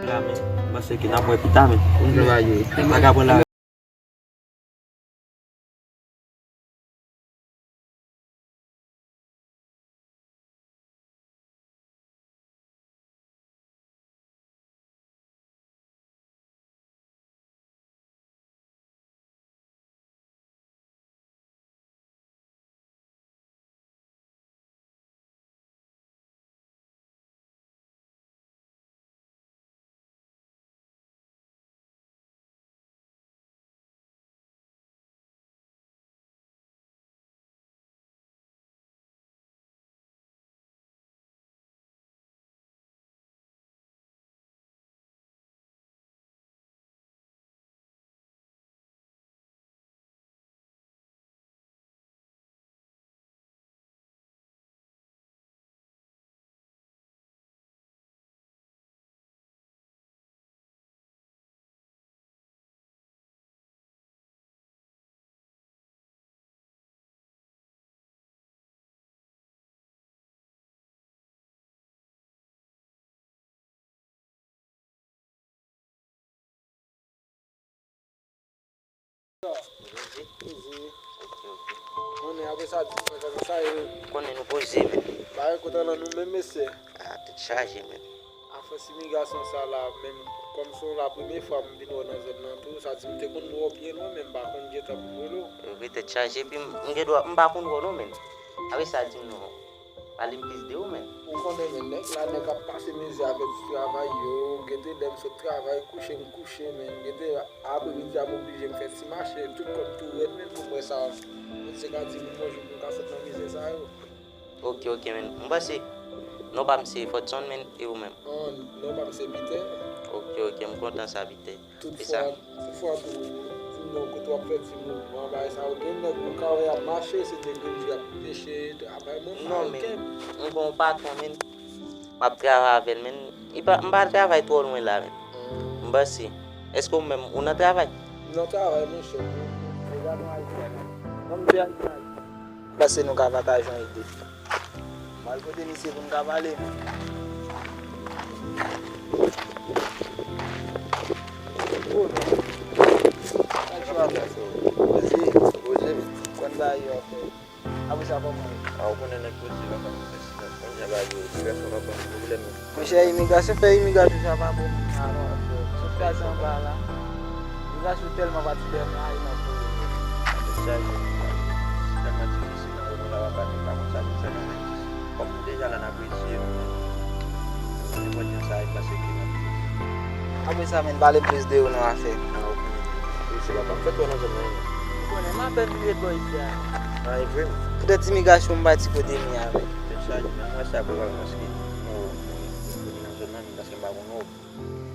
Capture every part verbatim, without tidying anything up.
La, men, m panse ke n ap wè pita, men. Kòm jan bagay yo ye. Vagabon la. Konnen apre sa, di mwen kòman sa ye. Konnen nou poze, men. Bagay kontan nan nou menm, mesye. Ah, tèt chaje, men. Afè imigrasyon sa la, menm kòm se la premye fwa m vin wè nan zòn nan tou, sa di m te konn wè w byen lwen, men m pa konn gentan pou m rele w. Wi, tèt chaje, epi m, m gen dwa, m pa konn wè w non, men. Apre sa, di m non. Pale m plis de ou, men. Ou konnen, men, nèg la, nèg ap pase mizè avèk ti travay yo, gen de lè m sot travay, kouche m kouche, men, gen de apremidi a m oblije m fè ti mache, tout kò m tou rèd, men, pou m wè sa, moun se ka di m yon jou pou m ka sot nan mizè sa yo. Ok, ok, men. M panse non pa m se Fodson, men, e ou menm? Oh, non pa m se Peter. Ok, ok, m kontan sa, Peter. Toutfwa, toutfwa tou, di m non, kote w ap fè ti mouvman, bagay sa yo, gen nèg ou ka wè y ap mache, se de grenn y ap peche, travay, mwen pa wè kenn. Non, men, m gen yon patwon, men. M ap travay avè l, men. Li pa, m pa travay twò lwen la, men. M panse. Èske ou menm, ou nan travay? Nan travay, monchè. Mwen se Ayisyen. Mwen se Ayisyen. Pase nou ka pataje yon ide. M al kote misye pou n ka pale. Oh, non. Sa k ap pase? Poze. Poze, men. Konn bagay yo ap fè. Apre sa, kòman ye? A, ou konnen nèg poze, papa, mwen fè silans. Konn jan bagay yo, imigrasyon pa ban m pwoblèm, non. Monchè, imigrasyon fè imigrasyon sa pa bon moun nan non, frè. Sitiyasyon anba la. Imigrasyon tèlman pati dèyè mwen, a, nan pwoblèm. Sa te chaje, se tèlman difisil nan mond la, papa, nou pa konn sa pou n fè nan men. Kòm nou deja la, n ap reyisi, nou, nou, nou, nou, nou, sa, e pase ki n ap viv. Apre sa, men, pale m plis de ou nan afè. A, ok. Wi, se papa. M fèt wè nan zòn nan, wi. Ou konnen, m apèn vin ret bò isi a. A, e vre, men. Poutèt imigrasyon, m pati kote m ye avèk. Tèt chaje, men, mwen sa pou pale paske, non, mwen, mwen, mwen nan zòn nan, men paske m pa konn ou.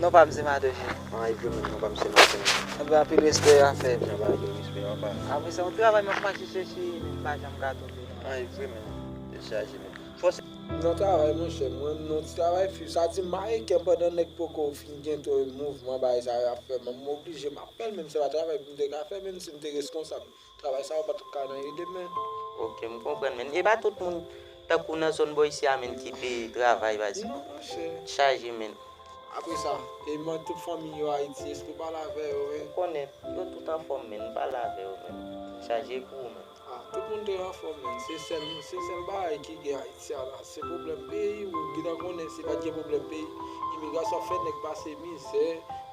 Non pa m se Madoche. A, e vre, men, non pa m se Madoche. Anben, anpil respè, afè. Jan bagay yo, respè, papa. Apre sa, yon travay m ap mache chèche, men m pa janm ka twouve, non. A, e vre, men. Tèt chaje, men. Fòse. Nan travay, monchè, mwen, nan ti travay fi, sa di m maye kè m pandan nèg poko fin gen to mouvman, bagay sa yo ap fè, men m oblije, m ap fè l, menm si se pa travay pou m te ka fè, menm si m te reskonsab. Travay sa yo pa t ka nan ede m, men. Ok, m konprann, men. E pa tout moun tankou nan zòn bò isi a, men, ki te travay, baz. Non, monchè. Chaje, men. Apre sa, e men tout fanmi yo Ayiti, èske w pale avè yo, men? Konnen, yo tout anfòm, men, m pale avè yo, men. Chaje pou ou, men. Ah, tout moun te anfòm, men. Se sèl, se sèl bagay ki gen Ayiti a la. Se pwoblèm peyi, ou gentan konnen, si pa t gen pwoblèm peyi, imigrasyon ap fè nèg pase mizè,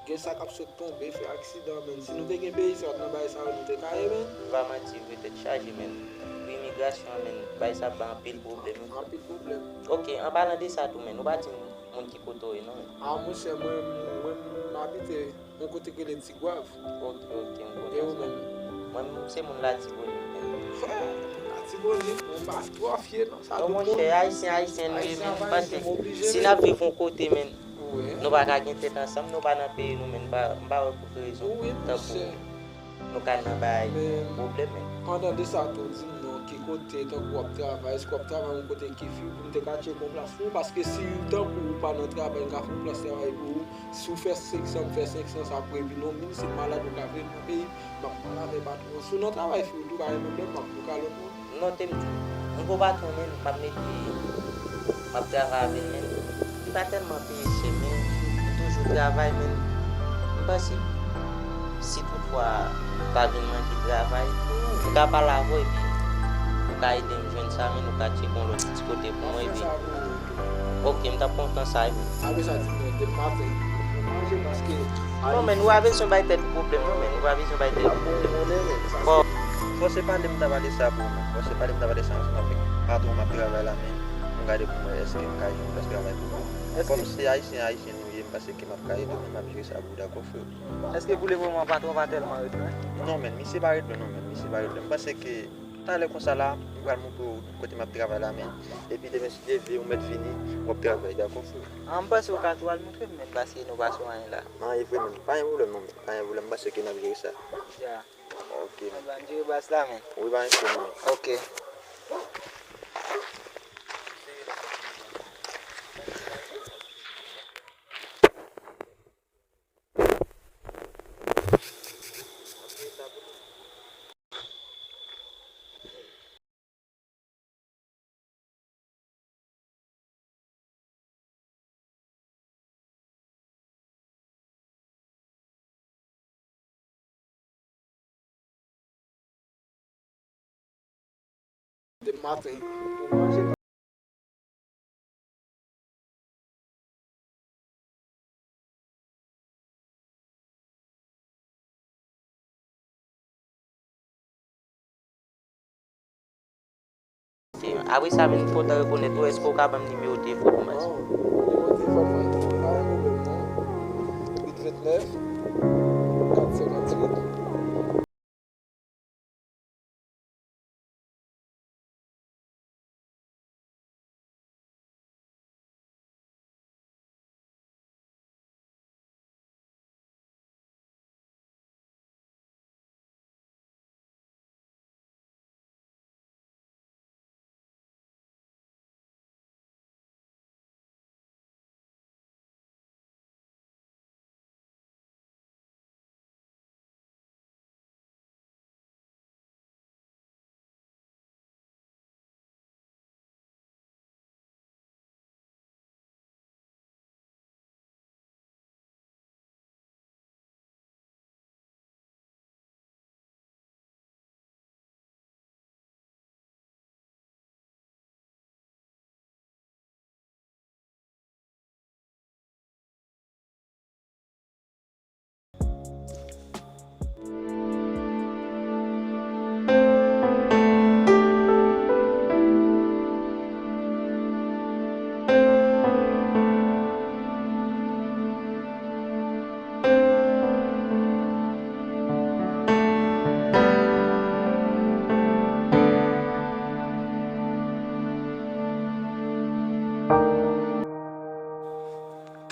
gen sa k ap sot tonbe, fè aksidan, men. Si nou te gen peyi sa nan bagay sa yo, nou te ka ye, men. M pa manti vre, tèt chaje, men. Pou imigrasyon an, men, bagay sa ap bay anpil pwoblèm, wi. Anpil pwoblèm. Ok, an palan de sa tou, men, ou pa di m moun ki kote w ye, non, men. Ah, monchè, mwen, mwen, m abite yon kote ki rele Tigwav. Ok, ok, m kontan sa. E ou menm? Mwen, m se moun Latibonit, men. Frè, Latibonit, mwen pa twò fye, non, sa tout moun. Non, monchè, Ayisyen, Ayisyen, nou ye, men, paske si n ap viv yon kote, men, nou pa ka gen tèt ansanm, nou pa nan peyi nou, men, m pa, m pa wè pou ki rezon tankou nou ka nan bay pwoblèm, men. Pandan de sa tou, di m non, ki kote, tankou w ap travay, èske w ap travay yon kote ki fi pou m te ka tcheke yon plas pou ou, paske si tankou ou pa nan travay, m ka fè yon plas travay pou ou, si w fè senk san, m fè senk san, sa pou epi non, menm si m malad, ou ka vin nan peyi, m ap pale avè patwon. Si w nan travay fi w tou, pa gen pwoblèm, m ap bouke a lòt moun. Note m tou. M gon patwon, men, m ap mete, m ap travay avè l, men li pa tèlman peye chè, men li toujou Travay, men, m panse, si toutfwa ta vin manke travay, m ka pale avè w, epi ou ka ede m jwenn sa, men, ou ka tcheke yon lòt ti kote pou mwen, epi, ok, m t ap kontan sa, epi. Apre sa, di m, demen maten, ou manje, paske... Non, men, ou pa bezwen bay tèt ou pwoblèm, non, men, ou pa bezwen bay tèt ou pwoblèm. Bon. Fòse pale m ta pale sa pou ou, men. Fòse pale m ta pale sa ansanm avèk patwon m ap travay la, men, m gade pou mwen èske m ka jwenn plas travay pou mwen. Kòm se Ayisyen, Ayisyen nou ye, m panse ke m ap ka ede w, men m ap jere sa pou ou, dakò, freo? Èske pou lemoman patwon pa tèlman ret lwen? Non, men, misye pa ret lwen, non, men, misye pa ret lwen. M panse ke talè konsa la, m pral montre w kote m ap travay la, men, epi demen, si Dye vle, ou mèt vini, w ap travay, dakò, freo? Ah, m panse w ka tou al montre m, men, paske nou pa sou anyen la. Anyen vre, men, pa gen pwoblèm, non, men, pa gen pwoblèm, m panse ke n ap jere sa. Ya. Ok, men. Anba, n jere bas la, men. Wi, pa gen pwoblèm, men. Ok. Demen maten, ou manje. Apre sa, vin kontan rekonèt ou. Èske w ka ban m nimewo telefòn ou, mas? Oh, nimewo telefòn mwen, pa gen pwoblèm, non. Uit vennèf, kat senkanntuit.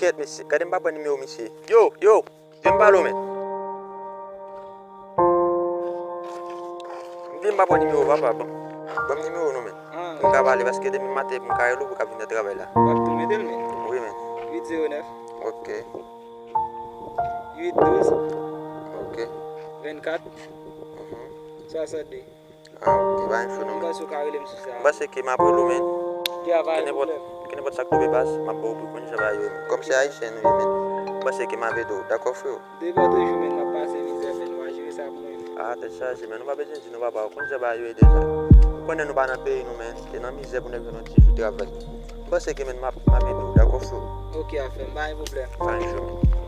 Kèt, mesye. Gade m pa pran nimewo misye. Yo, yo! Kite m pale w, men. M di m pa pran nimewo, papa. Ban m, ban m nimewo w non, men. Ah. Pou m ka pale, paske demen maten pou m ka rele w pou w ka vin nan travay la. W ap tou mete l, men. Wi, men. Uit zewo nèf. Ok. Uit douz. Ok. Vennkat. Mhm. Swasannde. Ah, ok, pa gen fou non, men. M panse w ka rele m sou sa. M panse ke m ap rele w, men. Ke nenpòt, ke nenpòt sa k tonbe, baz, m ap ba w pou konn jan bagay yo ye, men. Kòm se Ayisyen nou ye, men. M panse ke m ap ede w, dakò, freo? Depi toujou, men, m ap pase mizè, men, nou a jere sa pou mwen. Ah, tèt chaje, men, nou pa bezwen di non, papa, ou konn jan bagay yo ye deja. Ou konnen nou pa nan peyi nou, men, se nan mizè pou nèg jwenn yon ti jou travay. M panse ke, men, m ap, m ap ede w, dakò, freo? Ok, afè m, pa gen pwoblèm. Pa gen jou, men.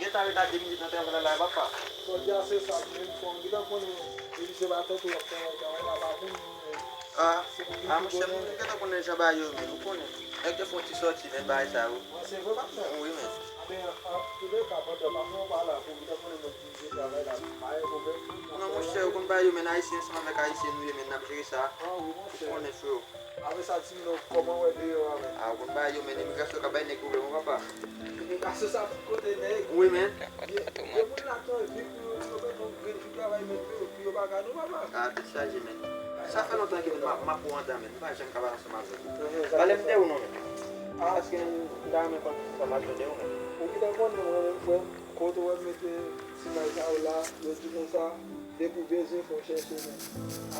Gentan ret la de minit nan travay la, la, papa. Jodi a se sa, men fò m gentan konnen, epi se pa tèt ou ap travay, travay la pa pou nou, men. Ah, ah, monchè, m gentan konnen jan bagay yo, men, ou konnen. Nèg te fè yon ti sòti, men, bagay sa yo. Ah, se vre, patnè? Wi, men. Men, an, antouleka, patnè, pa fè yon bagay la, pou m gentan konnen mwen ki travay la, pa gen pwoblèm. Non, monchè, ou konn bagay yo, men, Ayisyen ansanm avèk Ayisyen nou ye, men, n ap jere sa. Ah, wi, monchè. Ou konnen, freo. Apre sa, di m non, kòman w wè deyò a, men? A, ou konn bagay yo, men imigrasyon ka bay nèg pwoblèm, wi, papa. Imigrasyon sa tout kote, nèg. Wi, men. Gen, gen moun la ki anvi pou yo, yo bezwen grenn fi travay, men pou yo, pou yo pa ka, non, papa. A, tèt chaje, men. Sa fè lontan ke m ap, m ap wè w andan, men. M pa janm ka pale ansanm avè w. Pale m de ou non, men. Paske m ta renmen konn sa m ap jwenn de ou, men. Ou gentan konnen, mwen menm, frè m, kote w wè m mete ti may sa yo la, yo di konsa, depi w bezwen, fò w chèche, men.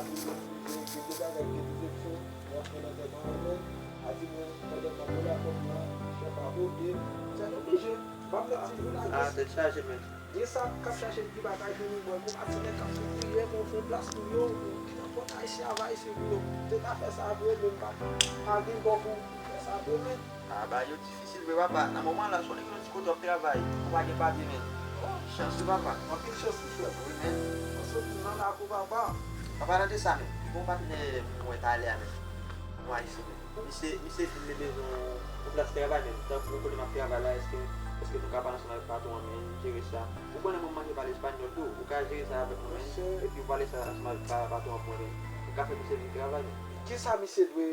Apre, gen, gen de bagay, gen de opsyon, w ap pran nan tèt an, men. A di mwen, pandan m ap pran la kòb la, chèf ap oke, m fè l oblije. M ap mèt di nou lage. A, tèt chaje, men. Gen sa k ap chache li pa ka jwenn li, mwen gon pati nèg k ap fè priyè pou fon plas pou yo, ki nan pòt ayisyen ava ayisyen pou yo. Te ka fè sa vre, men pa, pa gen bò pou fè sa vre, men. A, bagay yo difisil vre, papa. Nan moman la, si w nèg nan ti kote w ap travay, ou pa gen papye, men. Oh, chans wi, papa. Anpil chans wi, frè m. Wi, men. Mwen soti nan lakou, papa. An palan de sa, men, gon patnè mwen wè talè a, men. Yon ayisyen, men. Misye, misye di m li bezwen yon plas travay, men. Tankou kote m ap travay la, èske, èske nou ka pale ansanm avèk patwon an, men, jere sa? Ou konnen mwen, m manke pale espanyòl tou. Ou ka jere sa avèk mwen, men. Epi ou pale sa ansanm avèk pa-, patwon an pou mwen, men. Ou ka fè misye vin travay, men. Kisa misye dwe